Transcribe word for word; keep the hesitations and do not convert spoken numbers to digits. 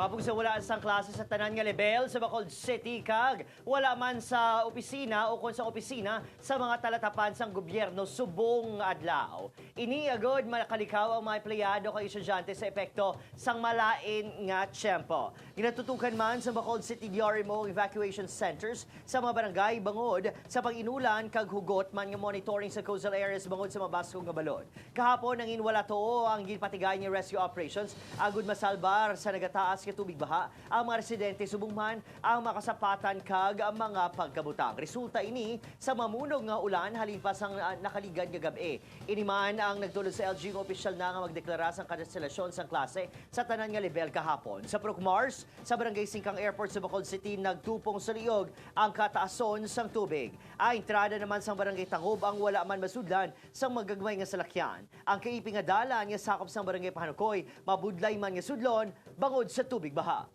Mapugsa wala sang klase sa tanan nga lebel sa Bacolod City kag wala man sa opisina o kon sa opisina sa mga talatapan sang gobyerno subong adlaw. Ini agod makalikaw ang mga empleyado kag estudyante sa epekto sang malain nga tiyempo. Ginatutukan man sa Bacolod City D R M O evacuation centers sa mga barangay bangod sa pag-inulan kag hugot man nga monitoring sa coastal areas bangod sa mabaskog nga balod. Kahapon, nangin wala tuo ang ginpatigayon nga rescue operations agud masalbar sa nagataas nga tubig baha ang mga residente subong man ang mga kasapatan kag ang mga pagkabutang. Resulta ini sa mamunog nga ulan halin pa sang, ah, nakaligad nga gab-i. Ini man ang nagtulod sa L G U nga opisyal na nga magdeklara sang kanselasyon sang klase sa tanan nga level kahapon. Sa Purok Mars, sa Barangay Singkang Airport sa Bacolod City, nagtupong sa liog ang kataason sang tubig. Ang entrada naman sang Barangay Tangob ang wala man masudlan sang magagmay nga salakyan. Ang kaiping nga dalan nga sakop sang Barangay Pahanukoy, mabudlay man nga sudlon bangod sa tubig baha.